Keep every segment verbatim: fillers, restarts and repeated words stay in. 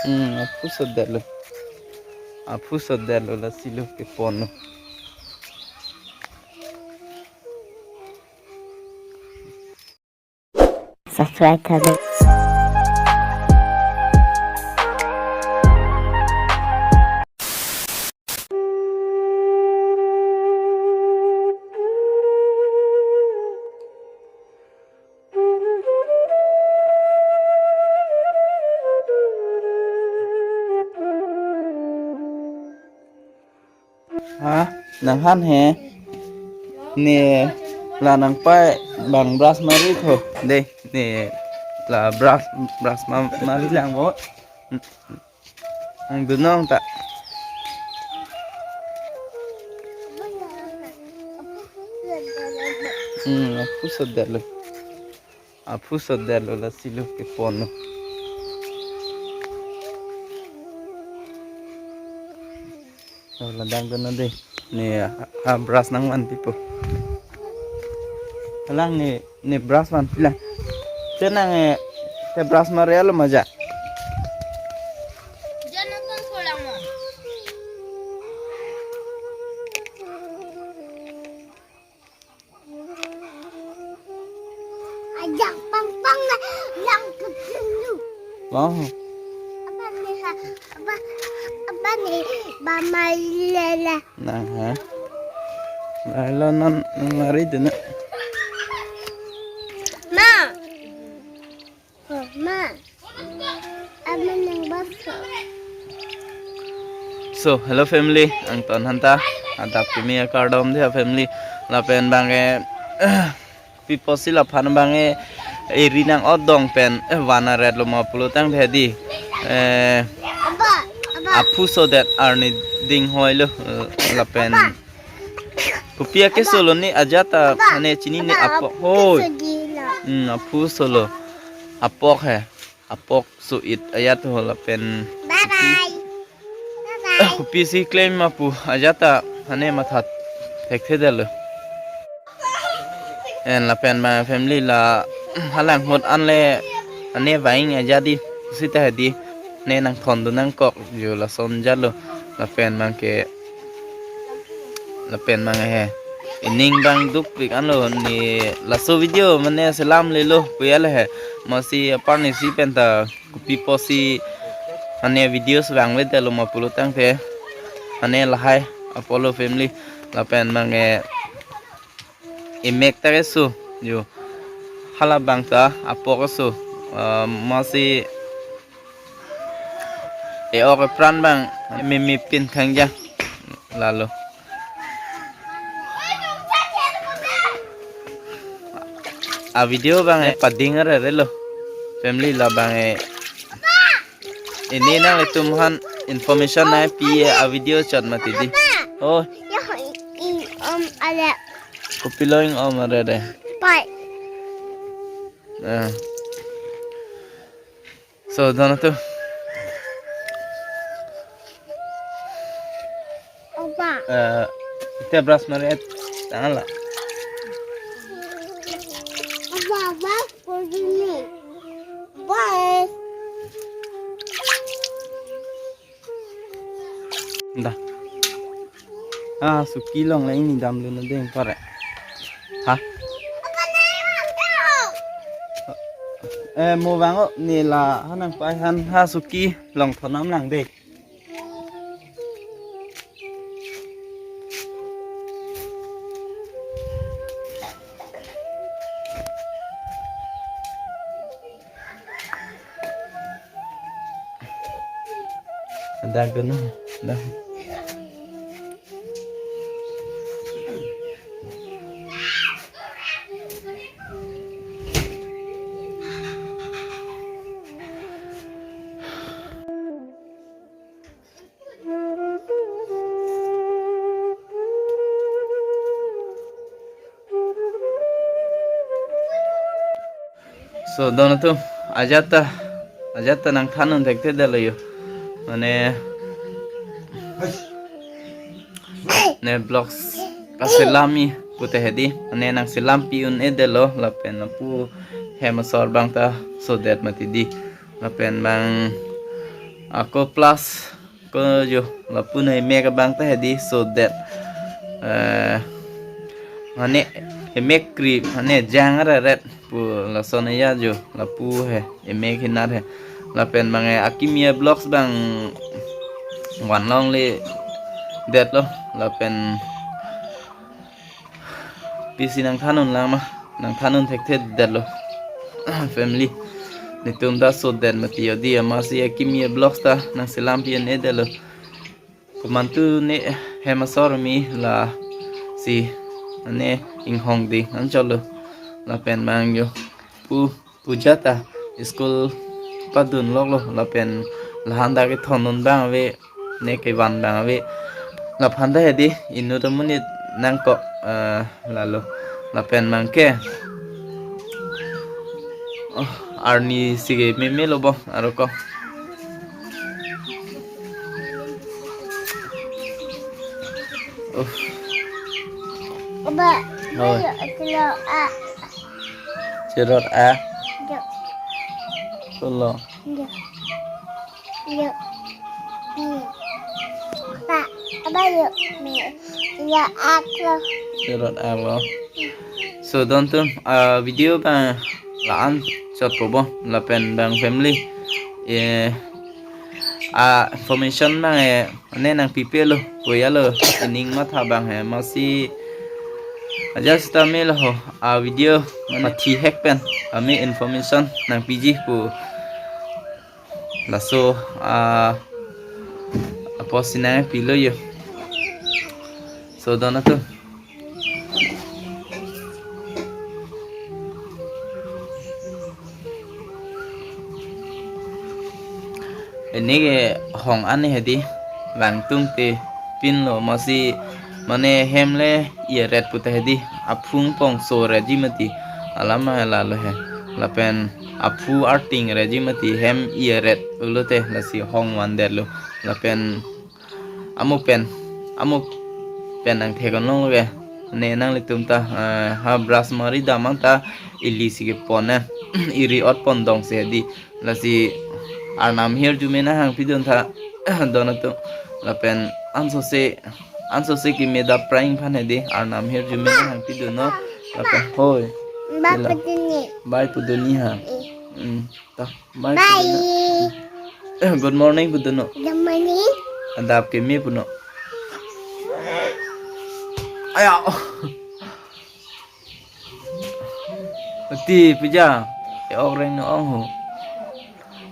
Hmm, aphu sodetlo. Aphu sodetlo, lasi lo kepon lo. Subscribe tha dei. Ha, nangphan he. Ne la nangpai bang brush mari tho. Dei, ne la brush, brush ma, mari lang bo. Nangdunong ta. Hmm, aphu sodetlo. Aphu sodetlo, lasi lo kepon lo. Oh, ladak dun dei. Ne ha, ha brush nangvanpipo. Halang ne, ne brush vanpi lang. Te nang, eh, te brush mari alo maja. Ajak pangpang na lang kecil lu. Wow. Apa nih, ha? Apa, apa nih? Bama lela. Nah, ha. Lalu non, non mari dulu. Ma. Oh, ma. Aman yang basah. So, hello family, angton hanta, adap kimi akardom dia family, lapen bang ke, piposi laphan bang ke, eri nang odong pen, eh, vana red lo ma pulo tangte dei, eh, apa, apa, aphu sodet arni ding hoi lo, eh, lapen, apa. Kopi ake solo ni ajat ta, apa, ane chini ne apa, apok hoi. Hmm, aphu solo. Apok he. Apok so-it ajat ho lapen. Bye bye. Bye bye. Kopi si claim ma pu ajat ta ane matha thekthe detlo. En lapen ma family la halang hot anle ane vaing ajat dei sita dei ne nangthondun nangkok jo lason jalo lapen bang ke lapen bang he. Ining bang dukpik anlo ne laso video mane selam lelo puya le he. Masi apar ni si penta kopi posi mane videos vangve detlo ma pulo tangte mane lahai apolo family lapen bang he. Imek ta keso jo hala bang ta apok keso, ah, masi e-ok epran bang mimi pin khangja lalo. A video bang e pading arere lo family la bang e. Ini nanglitum aphan information nangpi a video chot mati dei. Oh. Ya, in om ale. Kopi lo in om arere. Pai. Ah. So, dono tu. Apa? Eh, ita brush mari et, tangan la. Apa, apa? Begini. Bye. Dah. Ah, suki longle ini damlo na deng pare. Ha? Eh, mo vang o, ne la hanang pai han ha suki longthon nam lang dei. Ada guna, dah. So, dono tu, ajat ta, ajat ta nangthan un thekthedetlo jo. Mane, ne vlogs kaselam-i pute he dei, mane nangselampi un-edetlo, lapen lapu hem asor bang ta sodet mati dei. Lapen bang, Ako plus ko jo lapu na emek abang ta hedi so that, eh, mane emek kri mane jang areret pu lason ya jo lapu he emek hinar he. Lapen bang e Akimi Vlogs bang van longle detlo lapen pisi nangthanun lang ma, nangthanun thekthe detlo. Family, netum ta so det mati hedi, amatsi Akimi Vlogs ta nangselam pi-un-e detlo. Komantu ne hem asor mi lasi ane inghong ding anchotlo. Lapen bang jo pu puja ta school padun loklo lapen lahan ta kethondun bang ave, ne kevan bang ave. Laphan ta hedi inut amonit nangkok, eh, lalo. Lapen bang ke, oh, arni si ke meme lo bo aro ko. Oh. Aba, Oi. Yo, kilo, ah. Cherot a. Yo. Pulo. Yo. Yo. Ni. Pa, aba yo. Ni. Ya, aklo. Cherot aklo. So, don tum, ah, video bang la-an chot po bo lapen bang family. Eh, ah, information bang eh, ane nangpipelo, koyalo, ining matha bang he, amatsi aja sita melo ho, a video, mane thi hek pen, ami information nangpiji pu. Laso, a, apotsi nangpilo yo. So, don atum. Ini ke hong ane hedi, vangtung te pinlo amatsi mane hem le iyaret puta hedi, aphung pongso reji mati, alam lalo he, lapen aphu arting reji mati, hem iyaret pulote lasi hong van detlo, lapen amo pen, amo pen nangthek-un longlo ke. Ne nanglitum ta, eh, ha brush mari damang ta ili si kepon ne. Iri ot pon dong si hedi. Lasi arnam hirjume nanghang pidun tha don atum. Lapen ansose, ansose keme dap prank aphan hedi. Arnam hirjume nanghang pidun non. Lapen hoi. Bye Sila. Pu Duni. Bye pu Duni ha. Eh. Hmm. Ta, bye, bye. Pudun non. Eh, good morning, pudun non. Good morning. Adap keme pu non. Aya. Ati puja. Ya, orang no ong ho.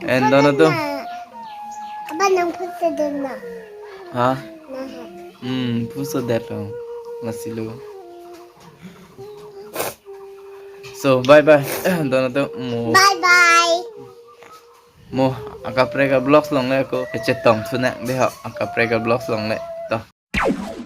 And don atum. Apa nang puso dun na? Ha? Nah. Hmm, puso det lo. Masih lo. So, bye bye. Don atum mo. Bye bye. Mo, akaprek a-vlogs longle ako kachetong sunak dei ho, akaprek a-vlogs longle.